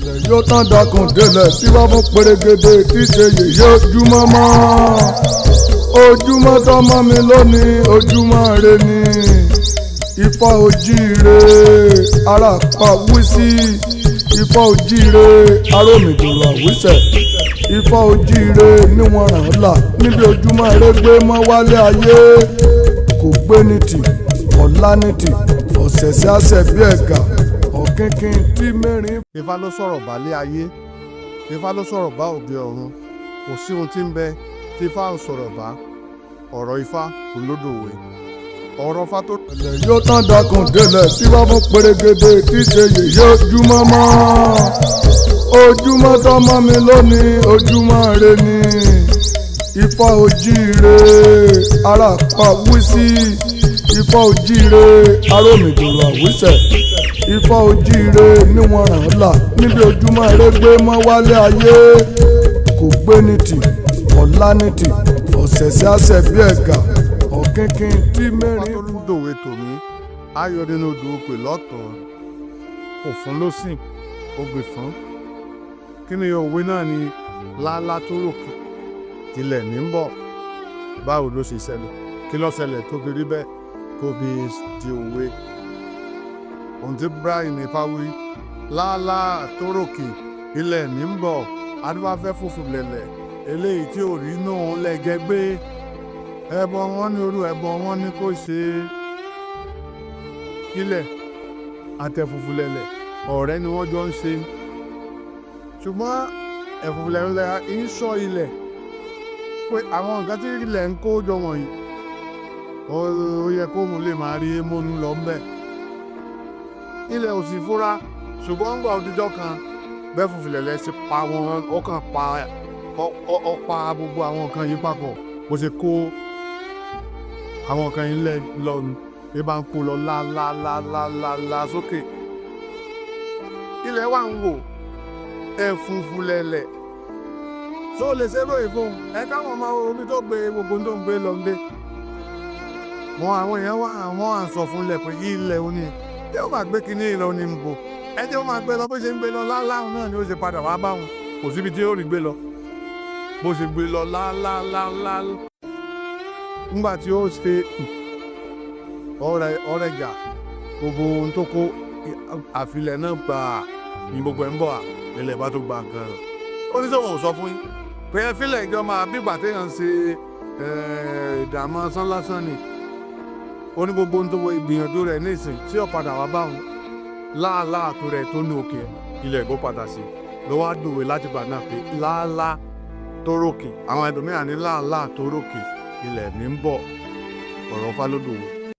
Yóò tán dakùn délẹ̀ tí wọ́n fún pèrègèdè tí ṣe yèyé ojúmọ́ mọ́. Ojúmọ́ tọ́mọ́ mi lónìí, ojúmọ́ re ni. Ifá ojíire ara pa wísí, Ifá ojíire arómìdòrò àwísẹ̀, Ifá ojíire níwọ̀n ràn là níbi ojúmọ́ rẹ gbé mọ́ wálé ayé. Kò gbé ní tì ọ̀la ní tì ọ̀sẹ̀sẹ̀ àṣẹ bí ẹ̀gà ọ̀kínkín tí mẹ́rin. Ifá ló sọ̀rọ̀ bálé ayé, Ifá ló sọ̀rọ̀ bá òde ọ̀run. Kò sí ohun tí ń bẹ tí Ifá ò sọ̀rọ̀ bá. Ọ̀rọ̀ Ifá kò lódòwe ọ̀rọ̀ Ifá tó. Yóò tán dakùn délẹ̀ tí wọ́n fún pèrègèdè tí ṣe yèyé ojúmọ́ mọ́. Ojúmọ́ tọ́mọ́ mi lónìí, ojúmọ́ re ni. Ifá ojíire ara pa wísí, Ifá ojíire arómìdòrò àwísẹ̀, Ifá ojíire níwọ̀n ràn là níbi ojúmọ́ rẹ gbé mọ́ wálé ayé. Kò gbé ní tì ọ̀la ní tì ọ̀sẹ̀sẹ̀ àṣẹ bí ẹ̀gà ọ̀kínkín tí Ifá mẹ́rin. tó lódòwe tòmí ayọ̀ nínú odò òpè lọ́tọ̀ọ́ òfun ló sìn ó gbè fún. Kí ni òwe náà? Ni lálá tó ròkè tilẹ̀ ní ń bọ̀. Báwo ló ṣe ṣẹlẹ̀? Kí ló ṣẹlẹ̀ tó fi rí bẹ́ẹ̀, tó fi di òwe? Ohun tí Brian Ifá wí, lálá tó ròkè ilẹ̀ ní ń bọ̀, adúbáfẹ́ fòfò lẹ̀lẹ̀ eléyìí tí ò rí náà lẹ́gẹ́ gbé ẹbọ wọn ní orú ẹbọ wọn ní kó ṣe. Ilẹ̀ àtẹ̀fùfù lẹ̀lẹ̀, ọ̀rẹ́ ni wọ́n jọ ń ṣe, ṣùgbọ́n ẹ̀fùfù lẹ̀lẹ̀ ń sọ ilẹ̀ pé àwọn nǹkan tí ilẹ̀ ń kó jọ wọ̀nyí, ó yẹ kó òun lè máa rí mọ́nú lọ ń bẹ̀. Ilẹ̀ ò sì fúra, ṣùgbọ́n ń gbà òdìjọ́ kan bẹ́ẹ̀ fùfù lẹ̀lẹ̀ ṣe pa wọn, ó kàn pa ó pa gbogbo àwọn nǹkan yìí papọ̀. Bó ṣe kó àwọn nǹkan yìí lẹ̀ lọ ní bá ń kó lọ lá lá lá lá lá lá sókè. Ilẹ̀ wa ń wò ẹ̀fùfù lẹ̀lẹ̀ tó lè ṣe lóye fún ẹ káwọn ọmọ omi tó gbé gbogbo tó ń gbé lọ ń dé wọn. Àwọn èèyàn wá àwọn à ń sọ fún ilẹ̀ pé ilẹ̀ òní tí ó máa gbé kinní ilẹ̀ òní ń bò ẹ tí ó máa gbé lọ. Bó ṣe ń gbé lọ láláhùn náà ni ó ṣe padà wá báwọn. Kò síbi tí ó rí gbé lọ. Bó ṣe gbé lọ lálálálá, nígbà tí ó ṣe ọrẹ jà, gbogbo ohun tó kó àfilẹ̀ náà gbà ní gbogbo ẹ̀ ń bọ̀ à ilẹ̀ bá tó gba nǹkan rẹ̀. Ó ní sọ̀rọ̀ sọ fún yín pé ẹ fílẹ̀ ìjọ máa bí ìgbà téèyàn ń ṣe ìdààmú asán lásán ni. Ó ní gbogbo ohun tó wọ ìgbìyànjú rẹ̀ nísìn tí ó padà wá báwọn láàlá tó rẹ̀ tó ní òkè ilẹ̀ ìbò padà sí ló wá dòwe láti gbà náà pé láàlá tó rókè. Àwọn ẹlòmíràn ní láàlá tó rókè ilẹ̀ ní ń bọ̀. Ọ̀rọ̀ Ifá ló dòwe.